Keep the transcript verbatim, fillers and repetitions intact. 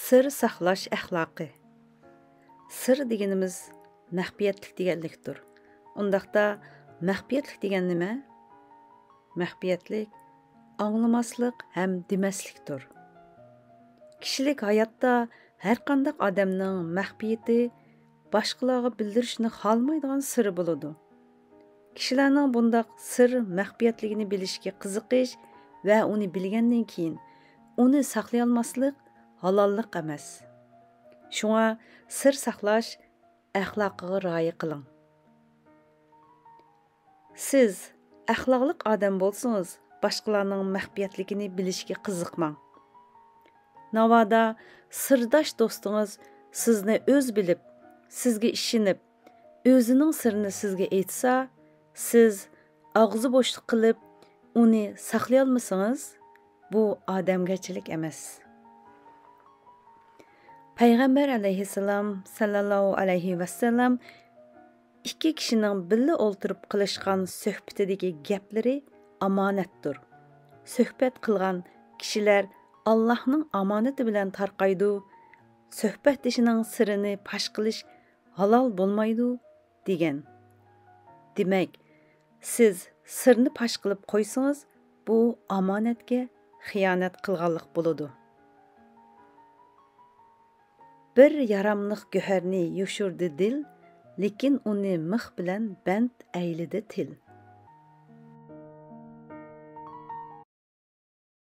سىر ساقلاش ئەخلاقى. سىر دېگىنىمىز مەخپىيەتلىك دېگەنلىكتۇر. ئۇنداقتا مەخپىيەتلىك دېگەن نېمە؟ مەخپىيەتلىك ئاڭلىماسلىق ھەم دېمەسلىكتۇر. كىشىلىك ھاياتتا ھەرقانداق ئادەمنىڭ مەخپىيىتى باشقىلارغا بىلدۈرۈشنى خالىمايدىغان سىرى بولىدۇ. كىشىلەرنىڭ بۇنداق سىر مەخپىيەتلىكىنى بىلىشكە قىزىقىش ۋە ئۇنى بىلگەندىن كېيىن ئۇنى ساقلىيالماسلىق ھالاللىق ئەمەس. شۇڭا سىر ساقلاش ئەخلاقىغا رىئايە قىلىڭ. سىز ئەخلاقلىق ئادەم بولسىڭىز، باشقىلارنىڭ مەخپىيەتلىكىنى بىلىشكە قىزىقماڭ. ناۋادا سىرداش دوستىڭىز سىزنى ئۆزى بىلىپ، سىزگە ئىشىنىپ، ئۆزىنىڭ سىرىنى سىزگە ئېيتسا، سىز ئاغزى بوشلۇق قىلىپ، ئۇنى ساقلىيالمىسىڭىز، بۇ ئادەمگەرچىلىك ئەمەس. پەيغەمبەر ئەلەيھىسسالام سەللەللاھۇ ئەلەيھى ۋەسەللەم ئىككى كىشىنىڭ بىللە ئولتۇرۇپ قىلىشقان سۆھبىتىدىكى گەپلىرى ئامانەتتۇر. سۆھبەت قىلغان كىشىلەر ئاللاھنىڭ ئامانىتى بىلەن تارقايدۇ. سۆھبەتدىشىنىڭ سىرىنى پاش قىلىش ھالال بولمايدۇ، دېگەن. دېمەك، سىز سىرنى پاش قىلىپ قويسىڭىز، بۇ ئامانەتكە خىيانەت قىلغانلىق بولىدۇ. بىر ياراملىق گۆھەرنى يوشۇردى دىل، لېكىن ئۇنى مىخ بىلەن بەند ئەيلىدى تىل.